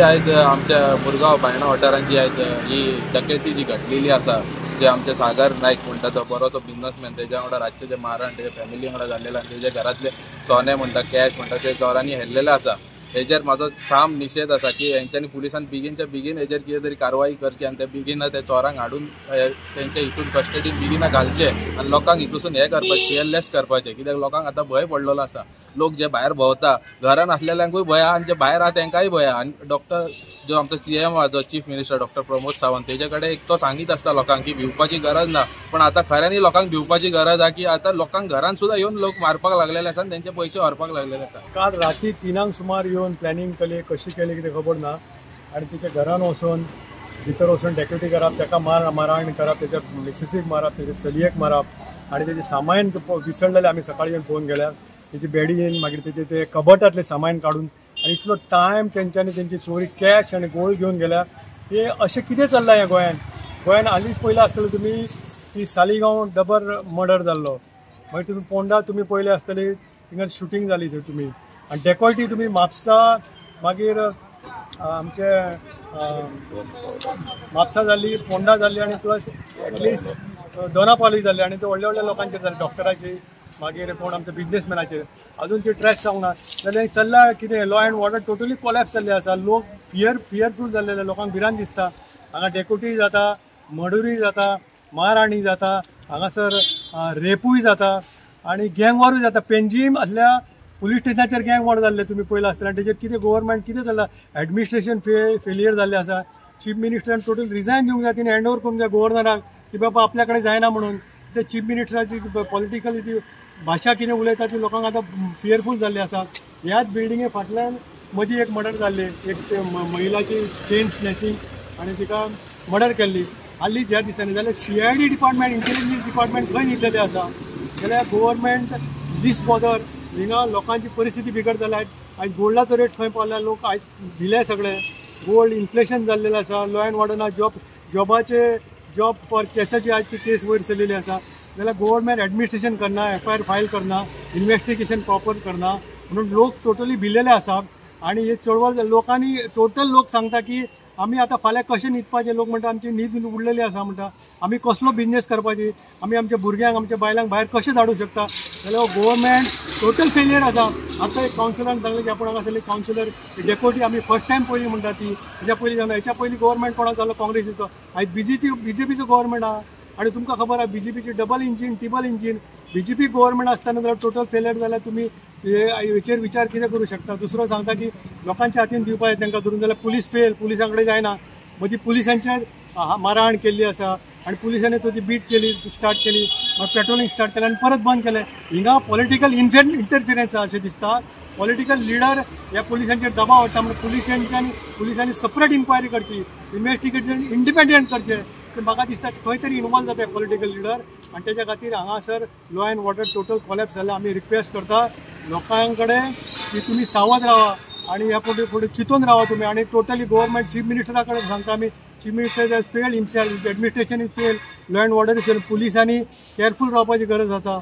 आयज आमच्या मुरगांव बायणा वाठारांत जी आयज ही डकेती जी घडलेली आसा, जे आमचे सागर नायक म्हणटा तो बरोसो बिजनसमॅन, तेज्या वांगडा रातचे जे मारण तेज्या फॅमिली वांगडा जाल्लेले आनी तेज्या घरांतले सोने म्हणटा कॅश म्हणटा ते चोरांनी हेरलेले आसा. हेजेर म्हाजो ठाम निशेध आसा की हेंच्यांनी पुलिसान बेगीनच्या बेगीन हेजेर कितें तरी कारवाई करची आनी ते बेगीन त्या चोरांक हाडून तेंच्या हितून कस्टडीन बेगीन घालचे आनी लोकांक हितूसून हें करपाचें, फियरलेस करपाचें. कित्याक लोकांक आतां भंय पडलेलो आसा. लोक जे भायर भोंवता, घरान आसलेल्यांकूय भंय आहा आनी जे भायर आहा तेंकांय भंय आहा. आनी डॉक्टर जो आमचो CM आहा, जो chief minister doctor Pramod Sawant, तेजे कडेन एक तो सांगीत आसता लोकांक की भिवपाची गरज ना, पण आतां खऱ्यांनी लोकांक भिवपाची गरज आहा की आतां लोकांक घरान सुद्दां येवन लोक मारपाक लागलेले आसा आनी तेंचे पयशे व्हरपाक लागलेले आसा. काल राती 3 सुमार येवन प्लॅनिंग केली, कशी केली कितें खबर ना, आनी तिच्या घरान वचून भितर वचून डेक्युटी करप, ताका मारहाण करप, तेच्या मिसेसीक मारप, तेच्या चलयेक मारप आनी तेजें सामान विसरलेलें आमी सकाळीं येवन पळोवन गेल्यार तेजी बेडीन मागीर तेजे ते कबटांतलें सामान काडून आनी इतलो टायम तेंच्यांनी तेंची चोरी कॅश आनी गोल्ड घेवन गेल्या. ते अशें कितें चल्लां ह्या गोंयांत? गोंयांत हालींच पयलें आसतलें तुमी की सालिगांव डबर मर्डर जाल्लो, मागीर तुमी पोंडा तुमी पयले आसतली थिंगा शुटींग जाली थंय तुमी, आनी डेकॉयटी तुमी म्हापसा, मागीर आमचे म्हापसा जाली, पोंडा जाली आनी प्लस एटलिस्ट दोनापावली जाली आनी ते व्हडल्या व्हडल्या लोकांचेर जाले, डॉक्टराचेर, मागीर कोण आमच्या बिजनेसमॅनाचेर. अजून ते ट्रेस जावंक ना. जाल्यार चल्ला कितें, law and order totally collapse जाल्ले आसा. लोक फियरफूल जाल्ले, लोकांक भिरांत दिसता. हांगा डेकोटी जाता, मर्डरूय जाता, मारहाणी जाता, हांगासर रेपूय जाता आनी गँग वॉरूय जाता. पेंजीम आसल्या पुलीस स्टेशनाचेर गँग वॉर जाल्ले तुमी पळयलां आसतलें. आनी तेजेर कितें गव्हर्मेंट कितें चल्लां, एडमिनिस्ट्रेशन फेलियर जाल्लें आसा. चीफ मिनिस्टरान टोटल रिजायन दिवंक जाय, तिणें हँड ओवर करूंक जाय गव्हर्नराक की बाबा आपल्या कडेन जायना म्हणून. ते चीफ मिनिस्टराची पॉलिटिकल ती भाशा कितें उलयता ती लोकांक आतां फियरफूल जाल्ली आसा. ह्याच बिल्डिंगे फाटल्यान मदीं एक मर्डर जाल्ली, एक महिलाची चेन स्नॅचिंग आनी तिका मर्डर केल्ली हालींच ह्या दिसांनी. जाल्यार CID department, intelligence department खंय न्हिदलेलें आसा? जाल्यार गव्हर्मेंट दीस बॉदर हिंगा लोकांची परिस्थिती बिगड जाल्या. आयज गोल्डाचो रेट खंय पावला, लोक आयज भिले सगळे, गोल्ड इन्फ्लेशन जाल्लेलें आसा, लॉ एंड ऑर्डर ना, जॉबाचे जॉब फॉर केसाची आयज ती केस वयर सरलेली आसा. जाल्यार गव्हर्मेंट एडमिनिस्ट्रेशन करना, FIR file करना, इन्वेस्टिगेशन प्रॉपर करना, म्हणून लोक टोटली भिलेले आसा. आनी हे चळवळ लोकांनी टोटल लोक सांगता की आमी आतां फाल्यां कशें न्हिदपाचें, लोक म्हणटा आमची न्हीद उडलेली आसा, म्हणटा आमी कसलो बिजनेस करपाची, आमी आमच्या भुरग्यांक आमच्या बायलांक भायर कशें धाडूं शकता. जाल्यार गव्हर्मेंट टोटल फेलियर आसा. आतां एक कावन्सिलरान सांगलें की आपूण हांगासरली कावन्सिलर डेकोटी आमी फर्स्ट टायम पयली म्हणटा ती, हेच्या पयलीं जावना. हेच्या पयलीं गव्हर्मेंट कोणाक जालो, काँग्रेसीचो. आयज बीजेपीचो गव्हर्मेंट आहा आनी तुमकां खबर आहा बीजेपीची double engine, triple engine. BJP government आसतना जाल्यार टोटल फेलियर जाल्यार तुमी हेचेर विचार कितें करूं शकता. दुसरो सांगता की लोकांच्या हातीन दिवपाक तांकां धरून जाल्यार पुलीस फेल, पुलिसां कडेन जायना. मदीं पुलिसांचेर मारहाण केल्ली आसा आनी पुलिसांनी तो ती बीट केली, स्टार्ट केली, मागीर पेट्रोलिंग स्टार्ट केलें आनी परत बंद केलें. हिंगा पॉलिटिकल इंटरफिरन्स आसा अशें दिसता. पॉलिटिकल लिडर ह्या पुलिसांचेर दबाव हाडटा, म्हणून पुलिसांनी सेपरेट इन्क्वायरी करची, इन्वेस्टिगेशन इंडिपेंडंट करचें. पूण म्हाका दिसता खंय तरी इनवॉल्व जाता पॉलिटिकल लिडर आनी तेच्या खातीर हांगासर law and order total collapse जाला. आमी रिक्वेस्ट करता लोकां कडेन की तुमी सावध रावा आनी ह्या फुडें फुडें चिंतून रावा तुमी. आनी टोटली गव्हर्मेंट चीफ मिनिस्टरा कडेन सांगता आमी, chief minister has failed himself, administration is fail, law and order is fail. पुलिसांनी केअरफूल रावपाची गरज आसा.